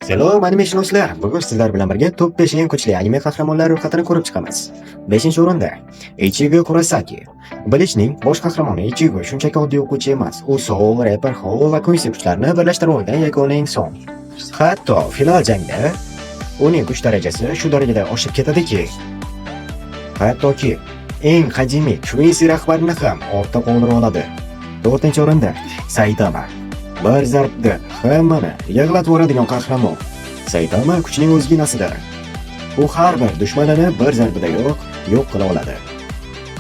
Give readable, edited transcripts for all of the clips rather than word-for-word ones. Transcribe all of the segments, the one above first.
Salom, animeshunoslar! Bugun sizlar bilan birga top 5 eng kuchli anime qahramonlari ro'yxatini ko'rib chiqamiz. 5-o'rinda Ichigo Kurosaki. Bleachning bosh qahramoni Ichigo shunchaki oddiy o'quvchi emas. U Soul Reaper, Hollow va Quincy kuchlarini birlashtira olgan yagona inson. Hatto final jangda uning kuch darajasi shu darajada oshib ketadiki, hattoki eng qadimiy Quincy rahbarini ham ortda qoldira oladi. 4-o'rinda Saitama. Bir zarbda hammani yig'latib yuboradigan qahramon. Saitama kuchning o'zginasidir. U har bir dushmanini bir zarbidayoq yo'q qila oladi.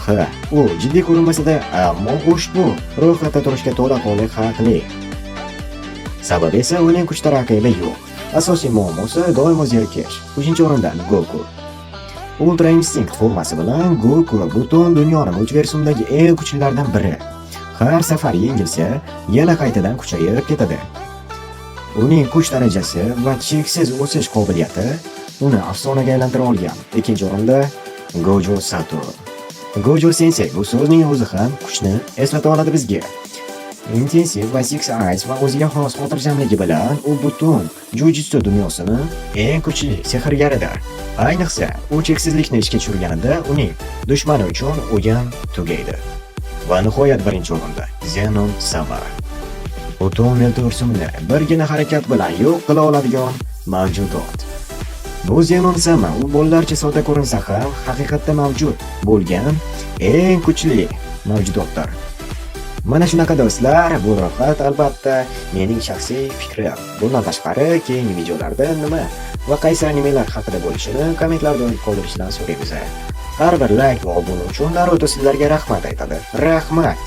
Ha, u jiddiy ko'rinmasa-da, ammo ushbu ro'yxatda turishga to'laqonli haqli. Sababi esa uning kuchda raqibi yo'q. Asosiy muammosi doimo zerikish. 3-o'rinda Goku. Ultra Instinct formasi bilan Goku butun dunyoni multiversumdagi eng kuchlilardan biri. Har safar yengilsa, yana qaytadan kuchayib ketadi. Uning kuch darajasi va cheksiz o'sish qobiliyati uni afsonaga aylantira olgan. Ikkinchi o'rinda Gojo Satoru. Gojo Sensei, bu so'zning o'zi ham kuchni eslata oladi bizga. Intensiv va Six Eyes va o'ziga xos xotirjamligi bilan u butun jujitsu dunyosini eng kuchli sehrgaridir. Ayniqsa, u cheksizlikni ishga tushirganida uning dushmani uchun o'yin tugaydi. Va nihoyat birinchi o'rinda Zenon Sama. Butun multiversumni birgina harakat bilan yo'q qila oladigan mavjudot. Bu Zenon Sama, u bolalarcha sodda ko'rinsa ham, haqiqatda mavjud bo'lgan eng kuchli mavjudotdir. Mana shunaqa, do'stlar, bu ro'yxat albatta mening shaxsiy fikrim. Bundan tashqari, keyingi videolarda nima va qaysi animelar haqida bo'lishini kommentlarda yozib qoldirishdan so'raymiz. Har bir layk va obuna uchun Naruto sizlarga rahmat aytadi. Rahmat!